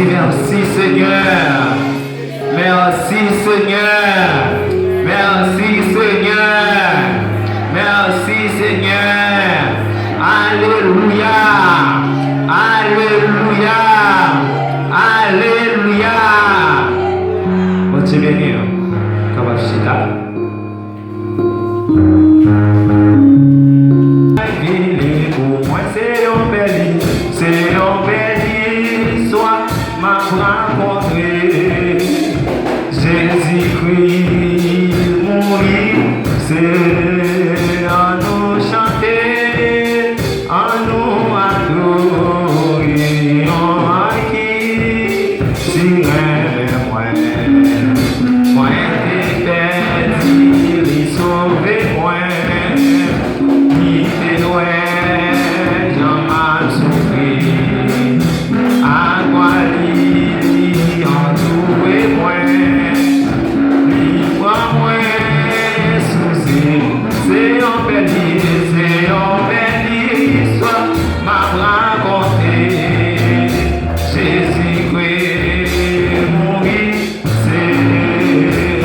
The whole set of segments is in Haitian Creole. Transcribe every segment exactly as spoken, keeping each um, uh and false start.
Merci Seigneur. Merci Seigneur. Merci Seigneur. Merci Seigneur. Alelouya. Alelouya. Alelouya. Bondye beni w. Kapab chita. Vini pou mwen se yon bèl, se yon bèl istwa m ap rakonte. Jezikri mouri, se annou chante, annou adore yon ki si renmen mwen, mwen te pèdi, li sove mwen. Li te wè jan m ap soufri, ak bwa li, li antoure mwen. Li pran mwen sou zil, se yon bèl, se yon bèl istwa m ap rakonte. Jezikri mouri, se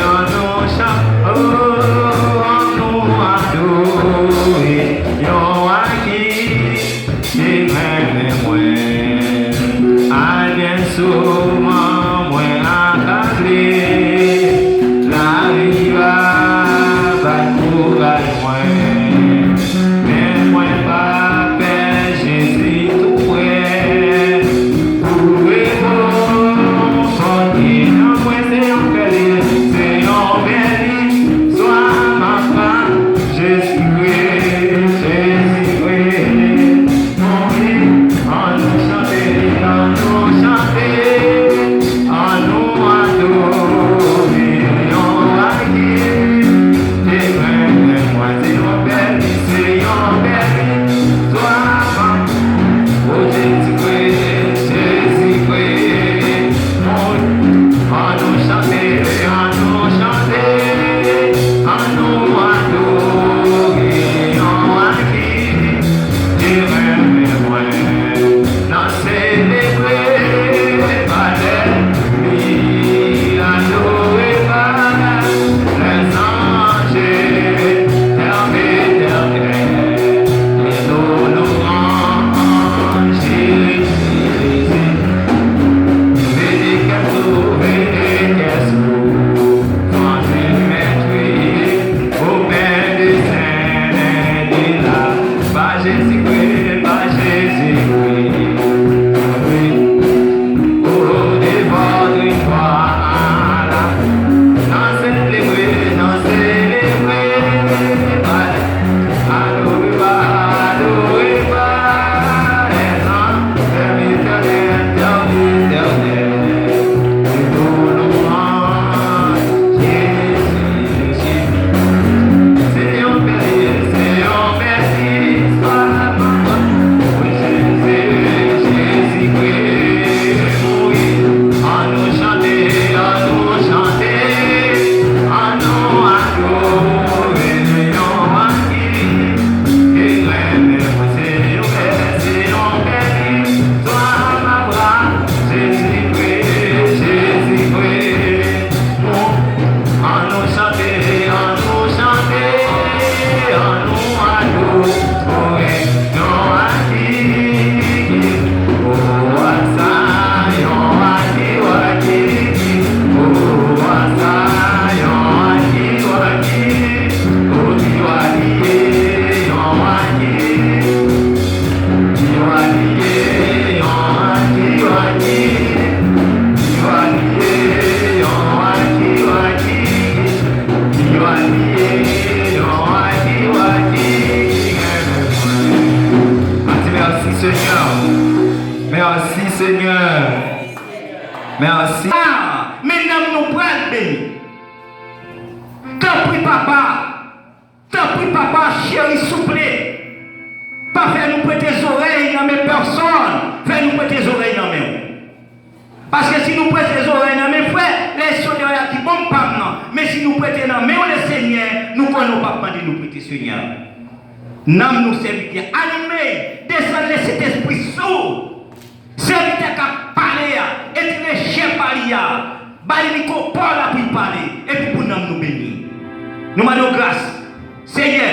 annou chan-, oh, annou adore yon wa ki te renmen mwen. Al byen souvan mwen akable, lari a bay kouraj mwen, men mwen pa pè, Jezi tou prè pou rekonfòte nanm mwen. Se yon bèl, se yon bèl istwa m ap rakonte. Jezi vre, Jezi vre. Annou chante, annou chante, annou adore yon wa ki te renmen mwen. Se yon bèl, se yon bèl istwa. O Jezi vre, Jezi vre. Annou chante, annou chante, annou adore yon wa ki te renmen mwen. N ap selebre pa lè li adore pa lè zanje tèm etènèl. Mete kè sou, mete kè sou, fanmi mèt wi, open de sènè de la, pa Jezikri, pa Jezikri, wi. O, de vòt glwa a la, n a selebre, n a selebre, pa Adore pa, adore pa, lè zan, sèvitè, sèvitè, sèvitè, tout louanj, Jezi, Jezi. Se yon bèl, se yon bèl istwa, Jezi, Jezi, Jezi, wi. Annou chante, annou chante, annou adore yon wa ki te renmen mwen. Se yon bèl, se yon bèl istwa m ap rakonte. Jezi vre, Jezi vre. Annou chante, annou chante, annou adore. Yon wa ki, o wa sa, yon wa ki, wa ki, o wa sa, yon wa ki, wa ki, o ki wa li ye, yon wa ki, ki wa li ye, yon wa ki, wa ki, ki wa li ye, yon wa ki, wa ki. Mèsi, mèsi, Senyè. Mèsi, Senyè. Mèsi. Ah, men nanm nou pral beni. Tanpri, Papa. Tanpri, Papa cheri, souple, pa fè nou prete zòrèy nan men pèsonn, fè nou prete zòrèy nan men w. Paske si nou prete zòrèy nan men frè, lè sou dèyè y ap di, "Bon, m pa m nan." Men si nou prete nan men w, Lesenyè, nou konnen w p ap mande nou prete, Senyè. Nanm nou, sèvitè, anime, desann Lesentespri sou sèvitè k ap pale a, e di, Ba li mikwo pa w la pou l pale, epi pou nanm nou beni. Nou mande w gras. Senyè,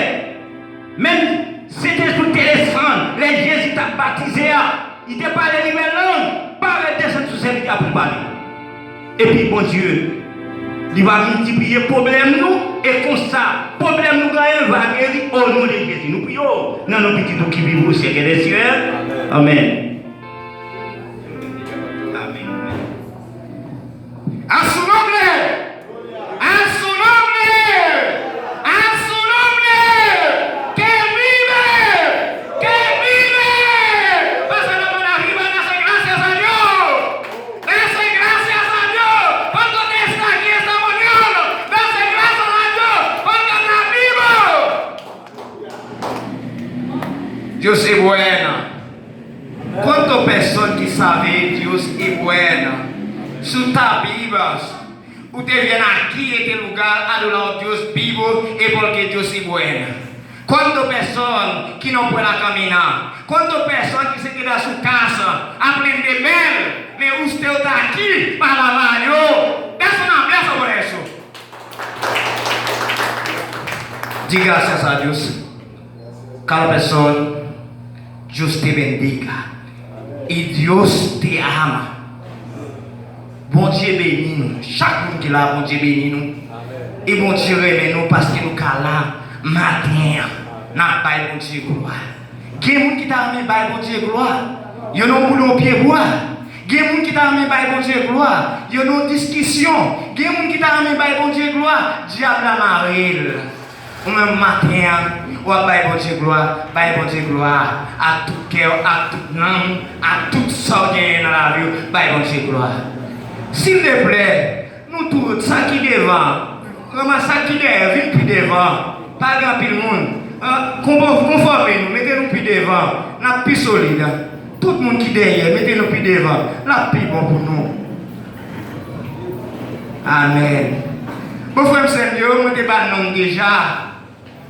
menm Sentespri te desann lè Jezi t ap batize a, li te pale li wè lang, pa wè desann sou sèvitè a pou l pale. Epi Bondye, li va miltipliye pwoblèm nou, e konsa, pwoblèm nou genyen va geri, o non de Jezi. Nou priye w nan non pitit ou ki viv o syèk dè syèk. Amèn. Amèn. A su nombre, a su nombre, a su nombre, que vive, que vive. Pasa la mano arriba, dase gracias a Dios. Dase gracias a Dios, porque está aquí esta mañana. Dase gracias a Dios, porque está vivo. Dios es bueno. ¿Cuántas personas que saben Dios es bueno? Su tabibas. Usted viene aquí, este lugar, adorando a Dios vivo, es porque Dios es bueno. ¿Cuántas personas que no pueden caminar? ¿Cuántas personas que se quedan en su casa, aprende mal? Pero usted está aquí para alabar a Dios. Dase un aplauso por eso. Di gracias a Dios. Cada persona, Dios te bendiga. Y Dios te ama. Bondye beni nou. Chak moun ki la, Bondye beni nou. E Bondye renmen nou paske nou ka la maten an. N ap bay Bondye glwa. Gen moun ki ta renmen bay Bondye glwa. Yo nan boule yon pye bwa. Gen moun ki ta renmen bay Bondye glwa. Yo nan diskisyon. Gen moun ki ta renmen bay Bondye glwa. Dyab la mare l. Ou menm maten an, w ap bay Bondye glwa, bay Bondye glwa, ak tout kè w, ak tout nanm w, ak tout sa w genyen nan lavi w, bay Bondye glwa. Silteplè, nou tout, sa ki devan, ranmase sa ki dèyè, vin pi devan. Pa gen anpil moun. An, konpò-, konfòme nou, mete nou pi devan. N ap pi solid. Tout moun ki dèyè, mete nou pi devan. L ap pi bon pou nou. Amèn. Bon, frè m, sè m yo, mwen te ba n non m deja.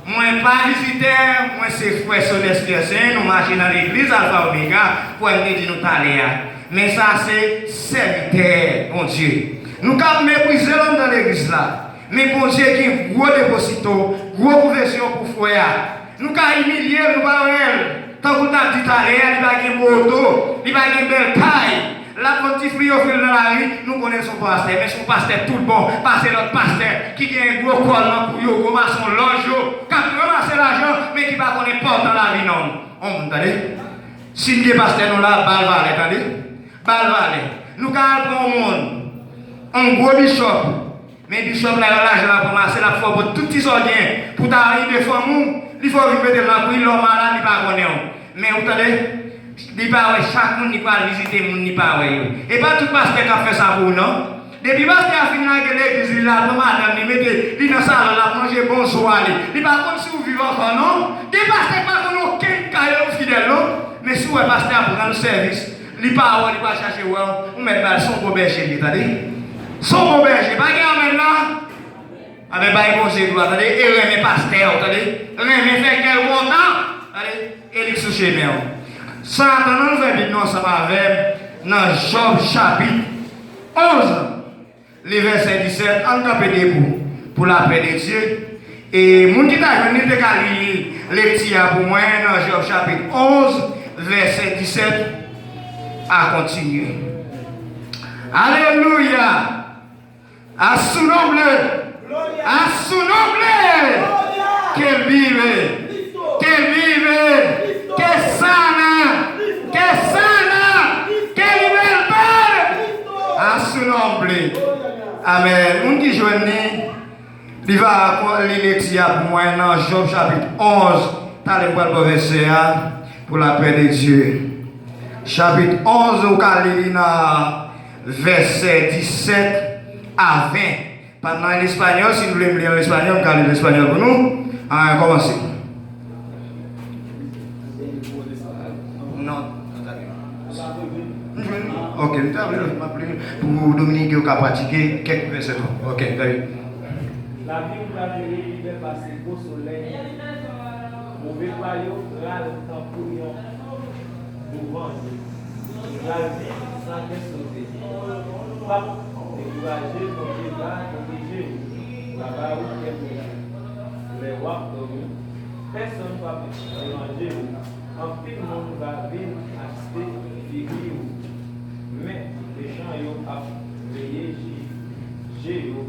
Mwen pa vizitè, mwen se frè Sylvester Saint, nou mache nan legliz Alfa Omega, frè m te di nou talè a. Men sa se sèvitè Bondye. Nou ka ap meprize l anndan legliz la. Men Bondye gen gwo deposito, gwo kouvèsyon pou frè a. Nou ka imilye l, nou pa wè l. Tankou l t ap di talè a, li pa gen moto, li pa gen bèl kay. L ap vann ti friyofil nan lari, nou konnen l se yon pastè, men se yon pastè tout bon, pase lòt pastè ki gen gwo kòl nan kou yo, gwo mason lòj yo, k ap ranmase lajan, men ki pa konn enpòtans lavi nonm. On moun, tande? Si n gen pastè nou la, ba l valè, tande? Ba l valè. Nou ka al pran yon moun, yon gwo bishop, men bishop la, yon lajan l ap ranmase, l ap fè w pran tout ti sa w gen pou w ta ede fanmi w, li fè w vin mete l nan pri, lè w malad, li pa konnen w. Men ou tande, li pa wè chak moun li pral vizite, moun li pa wè yo. E pa tout pastè k ap fè sa pou ou, non. Depi pastè a fin lage legliz, li la pran madanm li, mete li nan salon, l ap manje bon swa li. Li pa konn si w viv ankò, non. Gen pastè k pa konn okenn kay yo fidèl, non. Men si w wè pastè a pran nou sèvis, li pa wè w, li pa chache wè w, ou mèt ba l, se yon bon bèje li ye, tande. Se yon bon bèje, pa gen amèn la. Amèn, bay Bondye glwa, tande, e renmen pastè w, tande, renmen fè kè l kontan, tande, e li k sou chemen w. San atann, ann fè Bib nou ansanm avè m nan Jòb chapit onz, li vèsè disèt, ann kanpe debou pou lapè de Dye. E moun ki ta jwenn li te ka li lekti a pou mwen nan Jòb chapit onz, vèsè disèt a kontinye. Alelouya! A su nombre. A su nombre. Que vive. Que vive. Que sana. Que sana. Que liberta. A su nombre. Amèn. Moun ki jwenn li, li va li lekti a pou mwen nan Jòb chapit onz. Talè m pral pran vèsè a pou lapè de Dye. Chapit onz, ou ka li li nan vèsè disèt a ven. Pa nan espanyòl, si nou vle m li an espanyòl, m ka li l espanyòl pou nou. An, kòmanse. Non, tande. M jwenn li. Ok, m ta vle m ap li pou Dominik yo ka pratike kèk vèsè tou. Ok, tande. Lavi m pral rele pi bèl pase gwo solèy. Move pa yo pral tankou yon douvan yo. Yo pral viv san ken sote. M p ap Kouraje, Bondye va dirije w. Laba ou kè poze. Lè w ap dòmi, pèsonn p ap deranje w. Anpil moun va vin achte figi w, men mechan yo ap veye je yo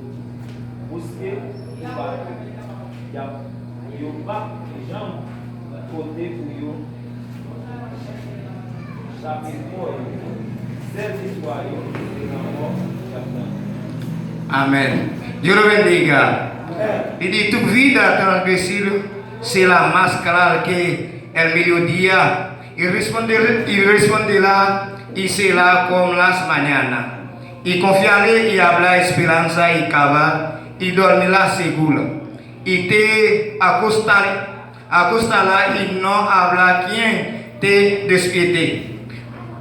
bouske ou patou. Y ap, yo p ap janm pote pou yo chape kò yo. Sèl istwa yo se lanmò y ap tande. Amèn. Dios lo bendiga. Li di, tu vida transgresir será más clara que el mediodía, y responder, y responderá, y será como las mañanas. Y confiaré, y habrá esperanza, y cavar, y dormirá seguro. Y te acostar, acostará, y no habrá quien te despierte.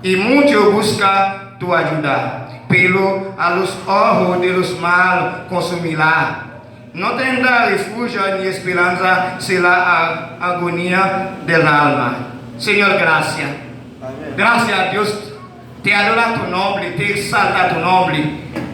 Y muchos busca tu ayuda, pero a los ojos de los mal consumirá. No tendrá refugio ni esperanza, será a-, agonía del alma. Señor, gracias. Amén. Gracias, Dios. Te adora tu nombre, te exalta tu nombre.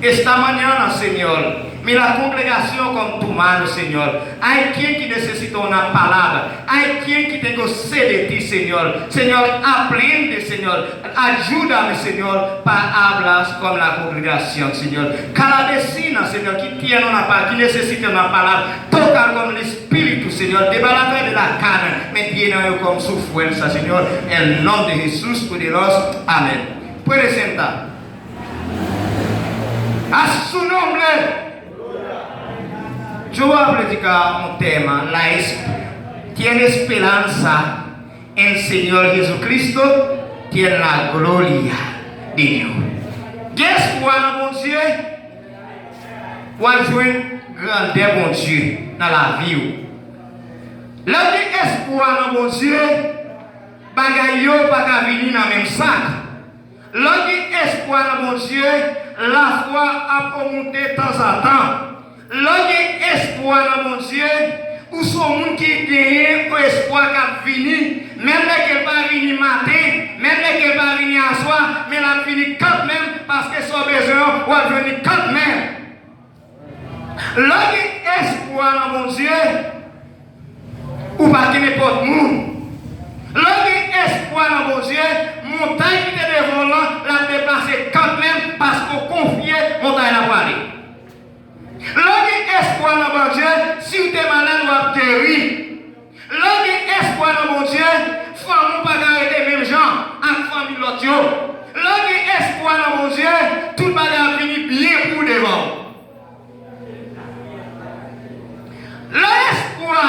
Esta mañana, Señor, mi la congregación con tu mano, Señor. Hay quien que necesita una palabra. Hay quien que tengo sed de ti, Señor. Señor, aprende, Señor. Ayúdame, Señor, para hablar con la congregación, Señor. Cada vecina, Señor, que tiene una palabra, que necesita una palabra, toca con el Espíritu, Señor. Debalate de la carne, mete en ellos con su fuerza, Señor. En el nombre de Jesús, poderoso. Amén. Puede sentar. A su nombre. Yo voy a predicar un tema, la es-, tiene esperanza en Señor Jesucristo, tiene la gloria de Dios. Gen espwa nan Bondye, w ap jwenn grandè Bondye nan lavi w. Lè w gen espwa nan Bondye, bagay yo pa ka vini nan menm sak. Lè w gen espwa nan Bondye, lafwa ap omonte tanzantan. Lè w gen espwa nan Bondye, ou se yon moun ki genyen yon espwa k ap vini. Menm lè ke l pa vini maten, menm lè ke l pa vini aswè, men l ap vini kanmenm, paske sa w bezwen an, w ap jwenn li kanmenm. Lè w gen espwa nan Bondye, ou pa gen nenpòt moun. Lè w gen espwa nan Bondye, montay ki te devan w lan, l ap deplase kanmenm, paske w konfye montay la prale. Lè w gen espwa nan Bondye, si w te malad, w ap geri. Lè w gen espwa nan Bondye, fanmi w pa ka rete menm jan ak fanmi lòt yo. Lè w gen espwa nan Bondye, tout bagay ap vini byen pou w devan w. Lè espwa,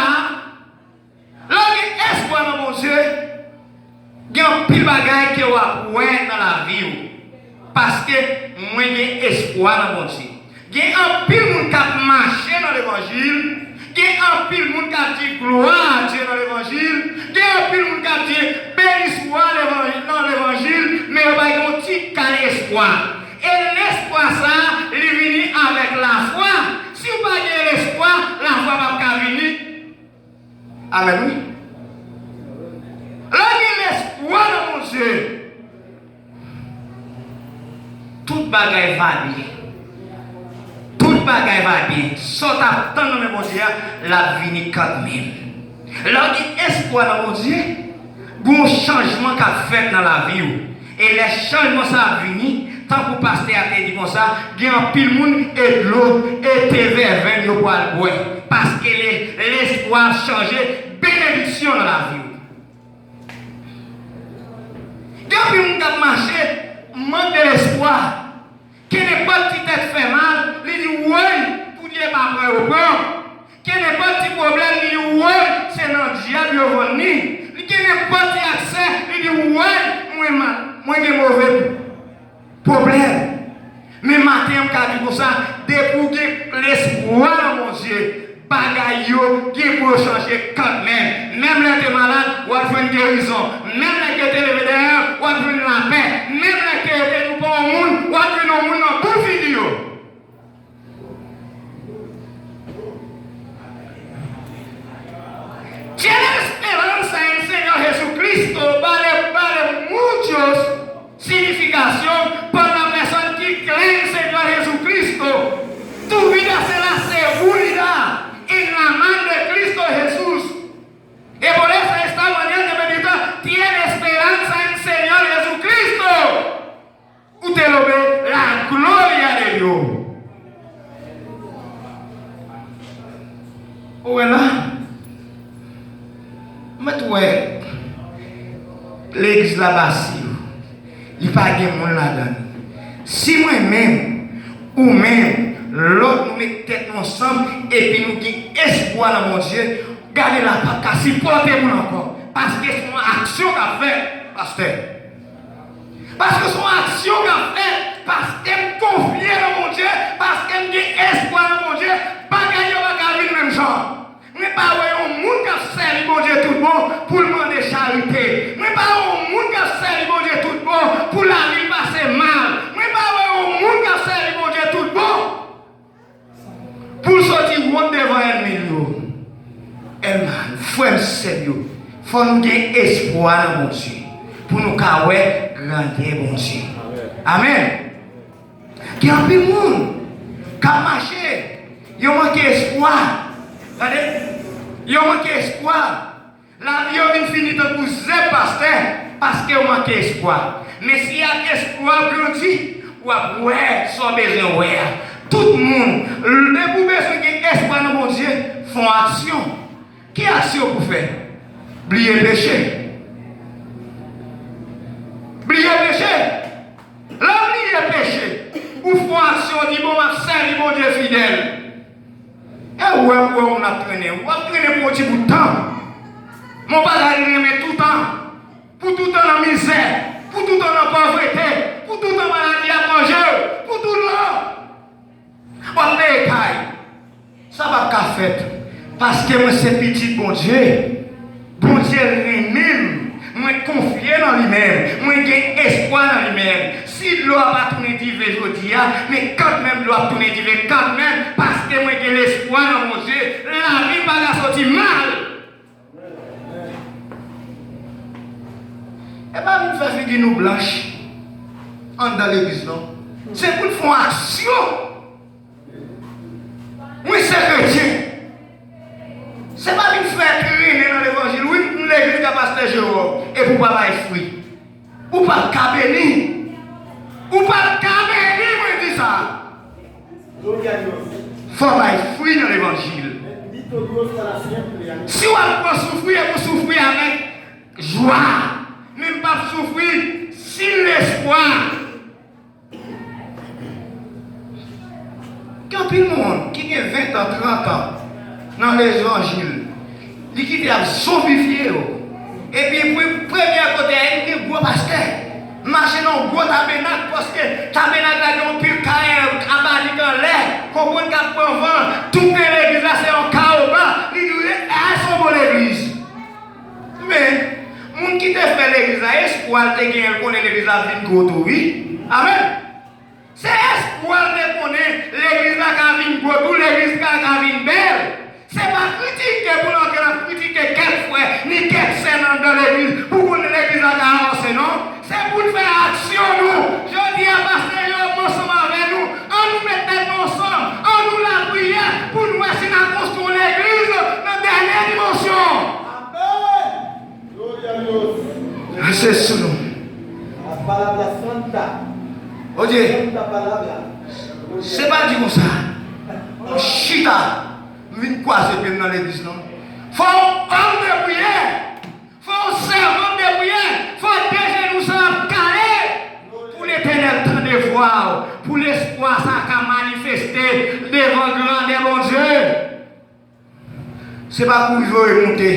lè w gen espwa nan Bondye, gen anpil bagay ke w ap wè nan lavi w. Paske mwen gen espwa nan Bondye. Gen anpil moun k ap mache nan levanjil. Gen anpil moun k ap di glwa a Dye nan levanjil. Gen anpil moun k ap di beniswa levanjil, nan levanjil, men yo pa gen yon ti kal espwa. E lespwa sa a, li vini avèk lafwa. Si w pa gen lespwa, lafwa p ap ka vini. Amèn, wi. Lè w gen lespwa nan Bondye, tout bagay va byen. Tout bagay va byen. Sa w t ap tann nan men Bondye a, l ap vini kanmenm. Lè w gen espwa nan Bondye, gen yon chanjman k ap fèt nan lavi w. E lè chanjman sa ap vini, tankou pastè a te di konsa, gen anpil moun e dlo e te vèvenn yo pral bwè. Paske le-, lespwa ap chanje benediksyon nan lavi w. Gen anpil moun k ap mache, mank de lespwa. Ke nenpòt ti tèt fè mal, li di, woy, pou Dye pa pran yo pran. Ke nenpòt ti pwoblèm, li di, woy, se nan dyab yo vann li. Li gen nenpòt ti aksè, li di, woy, mwen ma-, mwen gen move pwoblèm. Men maten an, m ka di konsa, depi w gen lespwa nan Bondye, bagay yo gen pou yo chanje kanmenm. Menm lè w te malad, w ap jwenn gerizon. Menm lè ke yo te leve dèyè w, w ap jwenn lapè. Menm lè ke yo te di w pa yon moun, w ap jwenn yon moun nan boul figi yo. Tiene esperanza en Señor Jesucristo, vale, vale muchos significación por la persona que cree en Señor Jesucristo. legliz la basi, li pa gen moun ladan l. Si mwen menm, ou menm, lòt nou met tèt nou ansanm epi nou gen espwa nan Bondye, gade la p ap ka sipòte moun ankò. Paske se yon aksyon k ap fèt, pastè. Paske se yon aksyon k ap fèt. Paske m konfye nan Bondye, paske m gen espwa nan Bondye, bagay yo pa ka vin menm jan. Mwen pa wè yon moun k ap sèvi Bondye tout bon pou l mande charite. Mwen pa wè yon moun k ap sèvi Bondye tout bon pou lavi l pase mal. Mwen pa wè yon moun k ap sèvi Bondye tout bon pou l soti wont devan ènmi l yo. Èman, frè m, sè m yo, fò nou gen espwa nan Bondye pou nou ka wè grandè Bondye. Amèn. Gen anpil moun k ap mache, yo manke espwa. Tande, yo manke espwa. Lavi yo vin fini tankou zèb, pastè, paske yo manke espwa. Men si ak espwa w grandi, w ap wè sa w bezwen wè a. Tout moun, depi w bezwen gen espwa nan Bondye, fè yon aksyon. Ki aksyon pou w fè? Bliye peche. Bliye peche. Lè w bliye peche, ou fè yon aksyon, w di, "Bon, m ap sèvi Bondye fidèl." E ou wè, ou wè moun ap trennen, w ap trennen pou yon ti bout tan. Men w pa ka renmen toutan. Pou toutan nan mizè, pou toutan nan pòvrete, pou toutan maladi ap manje w, pou toutan w ap peye kay. Sa p ap ka fèt, paske mwen se pitit Bondye. Bondye renmen m, mwen konfye nan li menm, mwen gen espwa nan li menm. Si dlo a pa tounen diven jodi a, men kanmenm dlo ap tounen diven kanmenm, paske mwen gen lespwa nan Bondye. Lavi m pa ka soti mal. E pa vin fè figi nou blanch anndan legliz, non. Se pou n fè yon aksyon. Wi, se kretyen. Se pa vin fè trennen nan levanjil. Wi, m legliz la, pastè Jeròm, epi w pa bay fwi. Ou p ap ka beni. Ou p ap ka beni, mwen di sa. Fò bay fwi nan levanjil. Si w ap pran soufri, e pou soufri avèk jwa. Men m p ap soufri sin lespwa. Gen anpil moun ki gen ven tan, trant an nan levanjil, li kite y ap zonbifye yo. Epi, pou premye kote a, li gen gwo pastè. M mache nan yon gwo tabenak, paske tabenak la gen yon pil kay, abadi k anlè, konprann k ap pran van. Tout legliz la se yon kawoba. Li di, "E, a, se yon bon legliz." Men, moun ki te fè legliz la, espwa l te genyen, l konnen legliz la ap vin gwo tou, wi. Amèn. Se espwa l te konnen legliz la ka vin gwo tou, legliz la ka vin bèl. Se pa kritike pou l antre l ap kritike kèk frè ni kèk sè nan anndan legliz pou konnen legliz la ka avanse, non. Se pou n fè aksyon nou. Jodi a, pastè yo ansanm avè nou. Ann nou met tèt nou ansanm. Ann nou lapriyè pou n wè si n a konstwi yon legliz nan dènye dimansyon. Amèn. Gloria a Dios. Ase sou nou. La palabra santa. Oye, santa palabra. Se pa di konsa. M chita, m vin kwaze pye m nan legliz, non. Fò yon òm de priyè, fò yon sèvant de priyè, fò de jenou sa ap kale pou Letènèl tande vwa w, pou lespwa sa ka manifeste devan grandè Bondye. Se pa pou voye monte,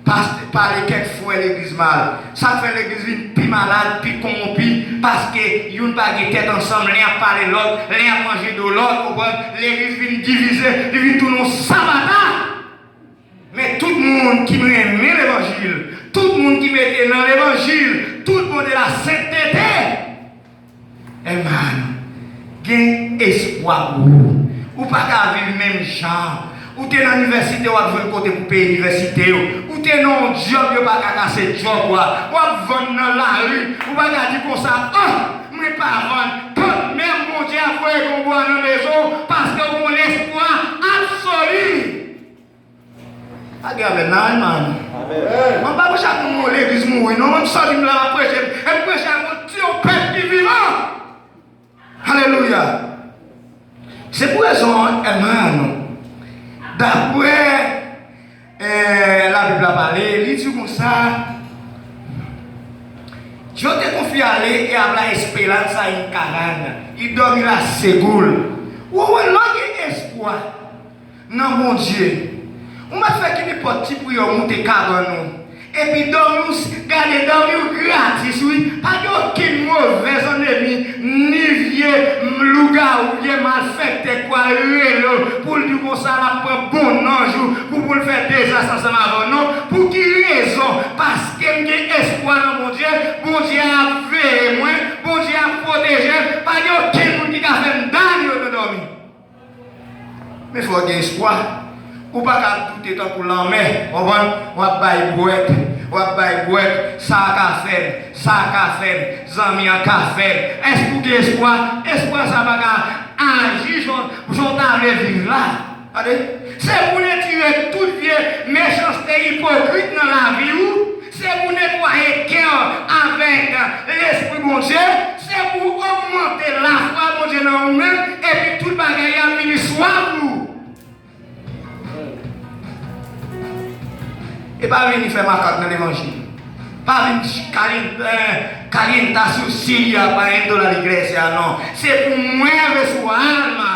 pale kèk frè legliz mal. Sa k fè legliz vin pi malad, pi kowonpi, paske youn pa gen tèt ansanm, len ap pale lòt, len ap manje do lòt, konprann? Legliz vin divize, li vin tounen yon sabata. Men tout moun ki renmen levanjil, tout moun ki mete nan levanjil, tout bon de la sentete, Èman, gen espwa pou ou. Ou pa ka viv menm jan. Ou te nan inivèsite, w ap jwenn kote pou peye inivèsite yo. Ou te nan yon djòb, yo pa ka kase djòb ou a. W ap vann nan lari. Ou pa ka di konsa, "Ah, mwen pa vann." Kantmenm Bondye ap voye gon bwa nan mezon w, paske w gon lespwa absoli. Pa gen avè n la, èman. Amèn. Mwen pa preche ak moun legliz mouri, non. Mwen m sòti m la, m ap preche. E m preche ak yon ti, yon pèp ki vivan. Alelouya. Se pou rezon an, èman, daprè, eh, Labib la pale, li di konsa, Ale e habla esperanza en Canaán, y dormirá seguro. Ou wè, lè w gen espwa nan Bondye, ou mèt fè ki nenpòt ti priyè w moute kabann ou. Epi dòmi w, gade, dòmi w gratis, wi. Pa gen okenn movèz annemi, ni vye lougawou, vye malfèktè k pral rele w pou l di w konsa l ap pran bon nanj ou pou, pou l fè dezas ansanm avè w. Non, pou ki rezon? Paske m gen espwa nan Bondye, Bondye ap veye mwen, Bondye ap pwoteje m, pa gen okenn moun ki ka fè m danje nan dòmi. Men fò w gen espwa. Ou pa ka ap doute tankou lanmè, konprann? W ap bay bwèt, w ap bay bwèt, sa a ka fè m, sa a ka fè m, zanmi an ka fè m. Èske w gen espwa? Espwa sa pa ka aji jan, jan w ta vle viv la. Tande? Se pou netire tout vye mechanste ipokrit nan lavi w. Se pou netwaye kè w avèk Lespri Bondye. Se pou ogmante lafwa Bondye nan ou menm, epi tout bagay ap vini swa pou ou. E pa vini fè makak nan levanjil. Pa vin calienta, calienta su silla para entrar a la iglesia, non. Se pou mwen ve su alma.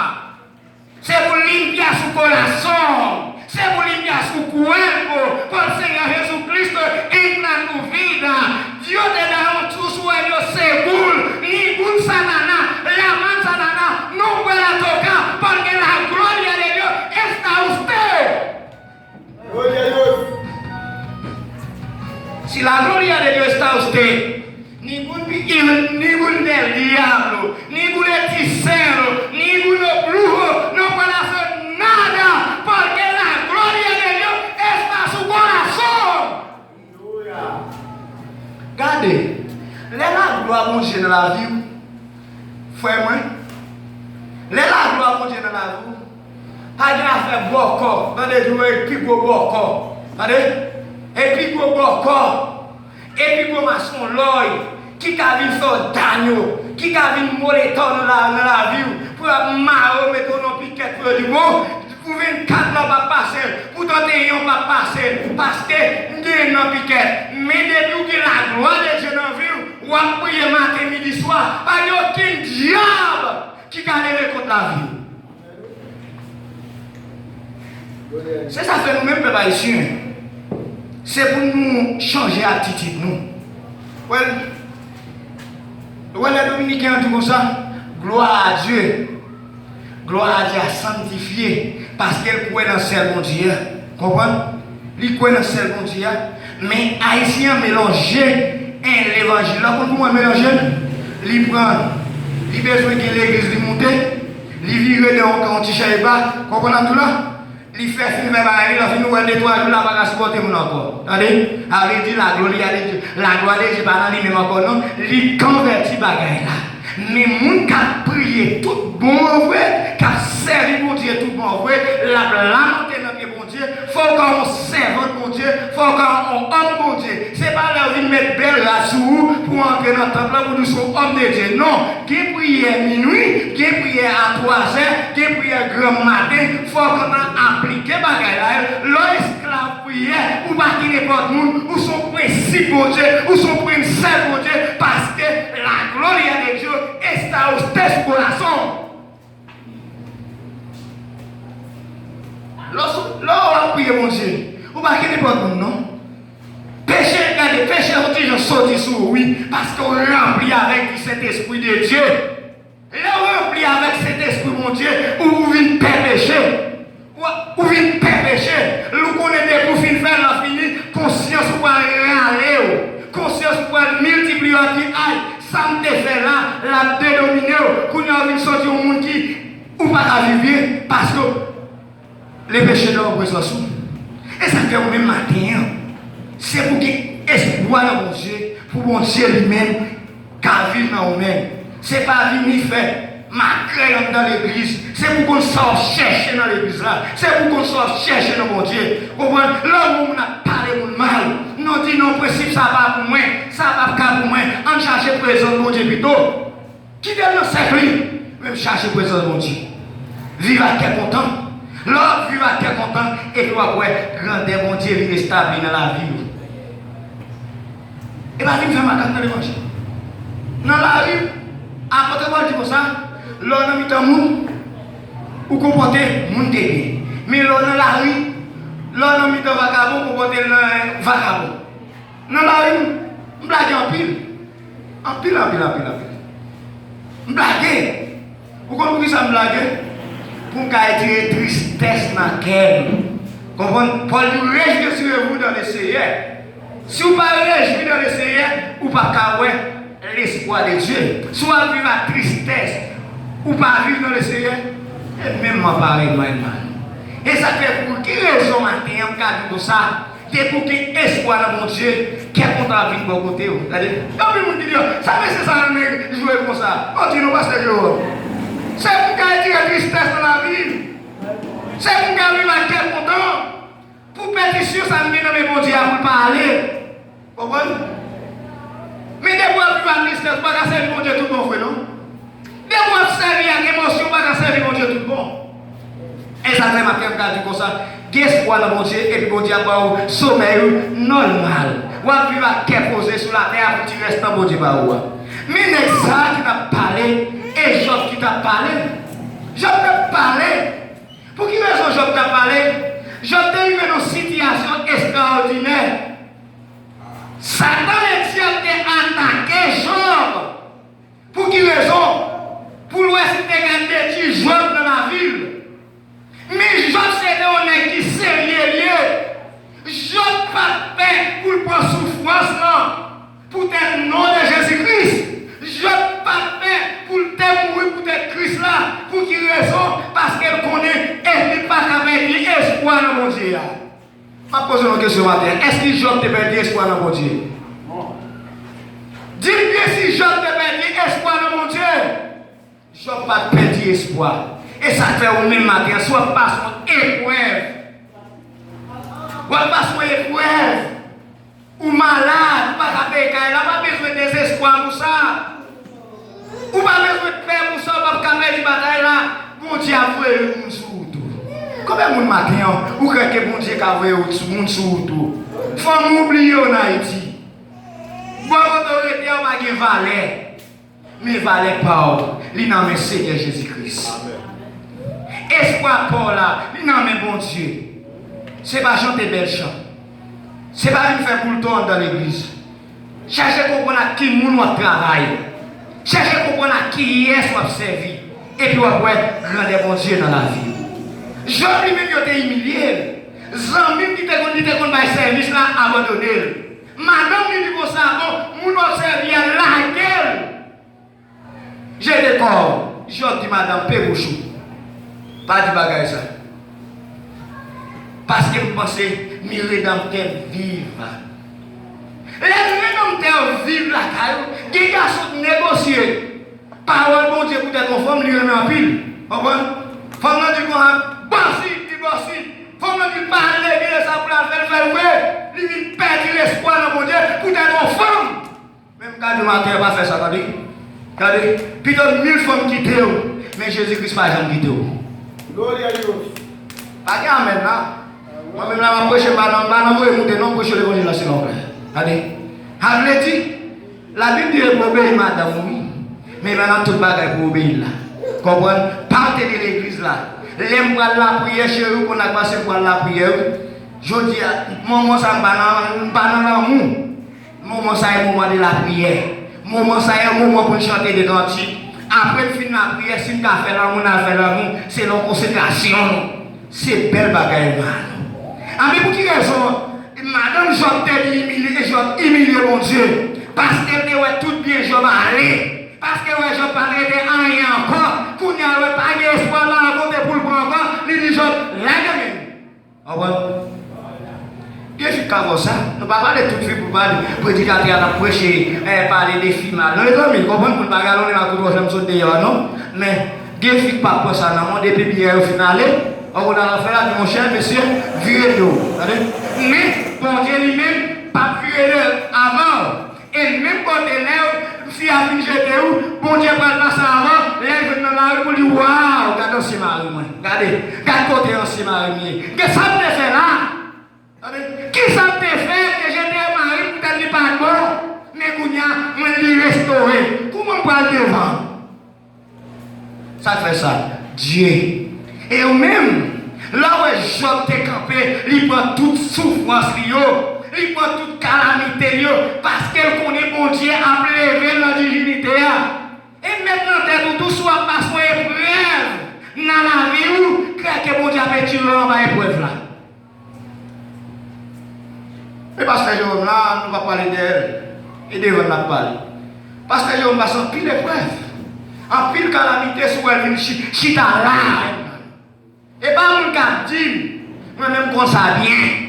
Se pou limpiar su corazón. Se pou limpiar su cuerpo. Por el Señor Jesucristo entra en tu vida. Dios te da un, su sueño seguro. Ningún Satanás, la mano Satanás no puede tocar, porque la gloria de Dios está usted. Gloria a Dios. Si la gloria de Dios está usted, ningún, ningún del diablo, ningún hechicero, ningún brujo no puede hacer nada, porque la gloria de Dios está en su corazón. Gade, lè laglwa Bondye nan lavi w, frè mwen, lè laglwa Bondye nan lavi w, pa gen afè bòkò, tande, di w e pi gwo bòkò, tande, e pi gwo bòkò, e pi gwo masonlòy ki ka vin fè w danyo, ki ka vin moletò nan la, nan lavi w, pou y ap mare w, mete w nan pikèt, pou yo di, bon, pou vennkat la w p ap pase l, pou tranteyen w p ap pase l, paske m genyen nan pikèt. Men depi w gen laglwa de Dye nan vi w, w ap priye maten, midi, swa, pa gen okenn dyab ki ka leve kont lavi w. Se sa fè nou menm pèp ayisyen, se pou nou chanje atitid nou. Wè, wè lè dominiken an di konsa, gloire à Dieu. Gloire à Dieu a santifye, paske l kwè nan sèl Bondye a. Konprann? Li kwè nan sèl Bondye a. Men ayisyen an melanje, en, levanjil la, konn kouman l melanje? Li pran, li bezwen gen legliz li moute, li vire de yon kan yon ti chèy ba, konprann ap di w la? Li fè fin fè bagay li, lè fini w wè de twa jou la pa ka sipòte moun ankò. Tande? A vle di laglwa de Dye, laglwa de Dye pa nan li menm ankò non. Li konvèti bagay la. Men moun k ap priye tout bon an vre, k ap sèvi Bondye tout bon an vre, l ap lamante nan pye Bondye, fò w ka yon sèvant Bondye, fò w ka yon òm Bondye. Se pa lè yo vin met bèl rad sou ou pou w antre nan tanp lan pou di w se yon òm de Dye. Non, gen priyè minwi, gen priyè a twazè, gen priyè granm maten. Fò w gentan aplike bagay la. Lè w esklav priyè, ou pa ki nenpòt moun, ou se yon prensip Bondye, ou se yon prensèl Bondye, paske la gloria de Dios está usted su corazón. Lè w, lè w ap priye Bondye, ou pa ki nenpòt moun non. Peche, gade, peche yon ti jan soti sou ou, wi, paske w ranpli avèk di Sentespri de Dye. Lè w ranpli avèk Sentespri Bondye, ou, ou vin pè peche. Ou, ou vin pè peche. Lè w konnen depi w fin fè l, lè w fini, konsyans ou pral rale w. Konsyans ou pral miltipliye w, ap di, ay, sa m te fè la, l ap dedomine w. Kounye a w vin soti yon moun ki ou pa ka viv byen, paske le peche dò an prezans ou. E sa k fè ou menm maten an, se pou gen espwa nan Bondye, pou Bondye li menm ka viv nan ou menm. Se pa vini fè makrèl anndan legliz. Se pou konn sa w ap chèche nan legliz la. Se pou konn sa w ap chèche nan Bondye. Konprann? Lè w wè moun ap pale moun mal, non, di non, prensip sa pa pou mwen. Sa p ap ka pou mwen. Ann chache prezans Bondye pito. Kite l nan sèk li, men chache prezans Bondye. Viv ak kè kontan. Lè w ap viv ak kè kontan, epi w ap wè grandè Bondye vin establi nan lavi w. E pa vin fè makak nan levanjil. Nan lari, apot Pòl di konsa, lè w nan mitan moun, ou konpòte moun de byen. Men lè w nan lari, lè w nan mitan vakabon, ou konpòte l nan vakabon. Nan lari, m blage anpil. Anpil, anpil, anpil, anpil. M blage. Ou konn poukisa m blage? Pou m ka retire tristès nan kè m. Konprann? Pòl di, rejwisirez-vous dans le Seigneur. Si w pa rejwi nan Lesenyè, ou p ap ka wè lespwa de Dye. Si w ap viv ak tristès, ou pa viv nan Lesenyè, e menm mwen parèy mwen, man. E sa k fè, pou ki rezon maten an m ka di konsa, depi w gen espwa nan Bondye, kè kontan ap vin bò kote w. Gade, gen anpil moun ki di, "Sa mesye sa a renmen jwe konsa." Mwen di nou, pastè Jeròm, se pou m ka retire tristès nan lavi m. Se pou m ka viv ak kè kontan. Pou petisyon sa m gen nan men Bondye a pou l pa ale. Konprann? Men depi w ap viv ak tristès, ou pa ka sèvi Bondye tout bon vre non. Depi w ap sèvi ak emosyon, ou pa ka sèvi Bondye tout bon. E sa fè maten m ka di konsa, gen espwa nan Bondye, epi Bondye ap ba w somèy ou nòmal. W ap viv ak kè poze sou latè a pou ti rès tan Bondye ba ou a. Men nèg sa a ki t ap pale, e Jòb ki t ap pale. Jòb t ap pale. Pou ki rezon Jòb t ap pale? Jòb te rive nan yon sitiyasyon estrawòdinè. Satan Ledyab te atake Jòb. Pou ki rezon? Pou l wè si l te ka detwi Jòb nan lavi l. Men Jòb se te yon nèg ki serye l ye. Jòb pa t pè pou l pran soufrans lan poutèt non de Jezi Kris. Jòb pa t pè pou l te mouri poutèt Kris la. Pou ki rezon? Paske l konnen e li pa ka pèdi espwa nan Bondye a. M ap poze nou kesyon maten an. Èske Jòb te pèdi espwa nan Bondye? Di m byen si Jòb te pèdi espwa nan Bondye. Jòb pa t pèdi espwa. E sa k fè ou menm maten an, si w ap pase yon eprèv, w ap pase yon eprèv, ou malad, ou pa ka peye kay la, ou pa bezwen dezespwa pou sa. Ou pa bezwen pè pou sa, ou p ap ka pèdi batay la. Bondye ap voye yon moun sou ou tou. Konbyen moun maten an, ou kwè ke Bondye ka voye yon moun sou ou tou? Fanmi w bliye w nan Ayiti. Bò kote w rete a, w pa gen valè. Men valè pa w, li nan men Senyè Jezi Kris. Espwa pa w la, li nan men Bondye. Se pa chante bèl chan. Se pa vin fè boulton anndan legliz. Chèche konprann ak ki moun w ap travay. Chèche konprann ak kiyès w ap sèvi. Epi w ap wè grandè Bondye nan lavi w. Jòb li menm yo te imilye l. Zanmi l ki te konn, li te konn bay sèvis la abandone l. Madanm li di konsa, bon, moun w ap sèvi a lage l. Jete kò w. Jòb di madanm, pe bouch ou. Pa di bagay sa. Paske m panse mi Redanmtè viv. Lè mi Redanmtè viv lakay ou, gen gason k negosye pawòl Bondye poutèt yon fanm li renmen anpil. Konprann? Fanm nan di konsa, bòsi, li bòsi. Fanm nan di pa al legliz sa pou l al fè l, fè l vre. Li vin pèdi lespwa nan Bondye poutèt yon fanm. Men m ka di w maten an, pa fè sa, tande. Tande, pito mil fanm kite w, men Jezi Kris pa janm kite w. Glorioso. Pa gen amèn la. Mwen menm la m ap preche, m pa nan, m pa nan voye moute non, m preche levanjil la selon kè. Tande. Sa vle di, Labib di w pou obeyi madanm ou, wi. Men pa nan tout bagay pou obeyi l la. Konprann? Pa w te nan legliz la. Lè m pral lapriyè, cheri, ou konn sa k pase, m pral lapriyè, wi. Jodi a, moman sa m pa nan, m pa nan lanmou. Moman sa e moman de lapriyè. Moman sa e moman pou n chante de kantik. Apre n fin lapriyè, si n ka fè lanmou, n al fè lanmou selon konsekrasyon nou. Se bèl bagay, man. Anben, pou ki rezon madanm Jòb te imilye, Jòb imilye Bondye? Paske l te wè tout byen Jòb ale. Paske l wè Jòb pa t rete anyen ankò. Kounye a, l wè pa gen espwa, pa gen kote pou l pran ankò. Li di Jòb, lage men. Konprann? Gen fi k ka fè w sa. Nou pa pale tout fi pou pale. Predikatè a t ap preche, eh, pale de fi mal. Non, mezanmi, konprann, pou n pa galonnen lakou twò jan m sot deyò a, non. Men, gen fi k p ap pran sa nan men w, depi biyè yo fin ale, ou konn sa l ap fè la, di, monchè, mesye, vire do w. Tande? Men, Bondye li menm p ap vire do l avan w. E menm kote lè fi a fin jete w, Bondye pral pase avan, lè l jwenn nan lari pou l di, waw, gad ansyen mari mwen, gade, gad kote ansyen mari m ye. Gad sa m te fè la. Tande, kisa m te fè? M te jete mari m poutèt li pa t bon. Men kounye a, mwen li restore. Sa fè sa, Dye. E ou menm, lè w wè Jòb te kanpe, li pran tout soufrans li yo, li pran tout kalamite li yo, paske l konnen Bondye ap leve l nan divinite a. E met nan tèt ou tou, si w ap pase yon eprèv nan lavi w, kwè ke Bondye ap etire w anba eprèv la. Men pastè Jerome la, nou pa pale dèyè l. E devan l n ap pale. Pastè Jerome pase anpil eprèv, anpil kalamite, si w wè l vin chi- chita la avè m. E pa moun k ap di m, mwen menm konn sa byen.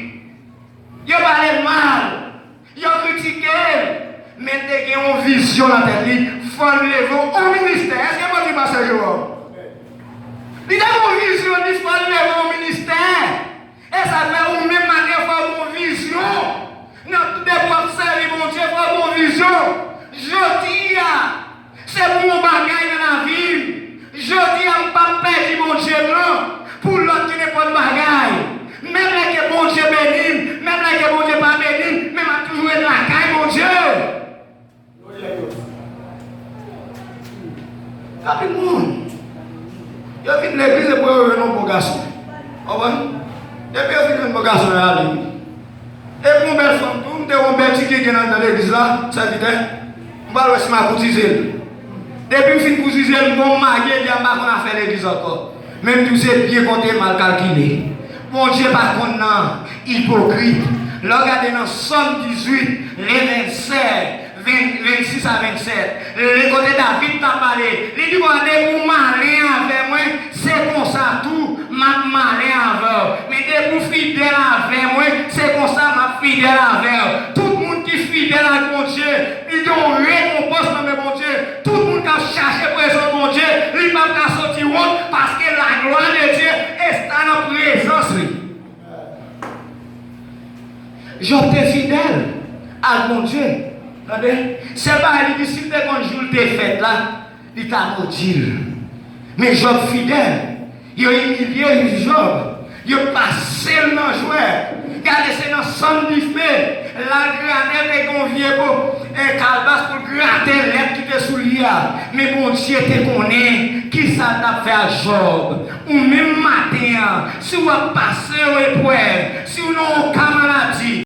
Yo pale l mal, yo kritike l, men l te gen yon vizyon nan tèt li, fò l leve yon ministè. Èske mwen di pastè Jerome? Li te gen yon vizyon, li fò l leve yon ministè. E sa fè ou menm maten fò w gen yon vizyon. Nan tout depi w ap sèvi Bondye, fò w gen yon vizyon. Jodi a, se pou yon bagay nan lavi m. Jodi a, m p ap pèdi Bondye m nan pou lòt ki nenpòt bagay. Menm lè ke Bondye beni m, menm lè ke Bondye pa beni m, men m ap toujou ret lakay Bondye. Anpil moun, yo vin legliz epi yo jwenn yon bon gason. Konprann? Depi yo fin jwenn bon gason, yo ale, wi. Epi yon bèl fanm tou, m te wè yon bèl ti kenken anndan legliz la, sèvitè. M pral wè si m a koutize l. Depi m fin koutize l, m gon marye, di a m pa konn afè legliz ankò. Men m di w se byen konte, mal kalkile. Bondye pa konn nan ipokrit. Lè w gade nan Sòm dizuit, le vennsèt, ven- vennsis a vennsèt, le kote David t ap pale, li di, "Bon, depi w malen avè mwen, se konsa tou m ap malen avè w. Men depi w fidèl avè mwen, se konsa m ap fidèl avè w." Tout moun ki fidèl ak Bondye, li gen yon rekonpans nan men Bondye. Tout moun k ap chache prezans Bondye, li p ap ka soti wont, paske la gloire de Dieu est dans la présence. Jòb te fidèl ak Bondye. Tande? Sèl bagay li di, si l te konn jou l te fèt la, li ta modi l. Men Jòb fidèl. Yo imilye Jòb. Yo pase l nan jwèt. Gade, se nan sann dife. L al grate, te gen yon vye bo, e, kalbas pou l grate lèp ki te sou li a. Men Bondye te konnen ki sa l t ap fè ak Jòb. Ou menm maten an, si w ap pase yon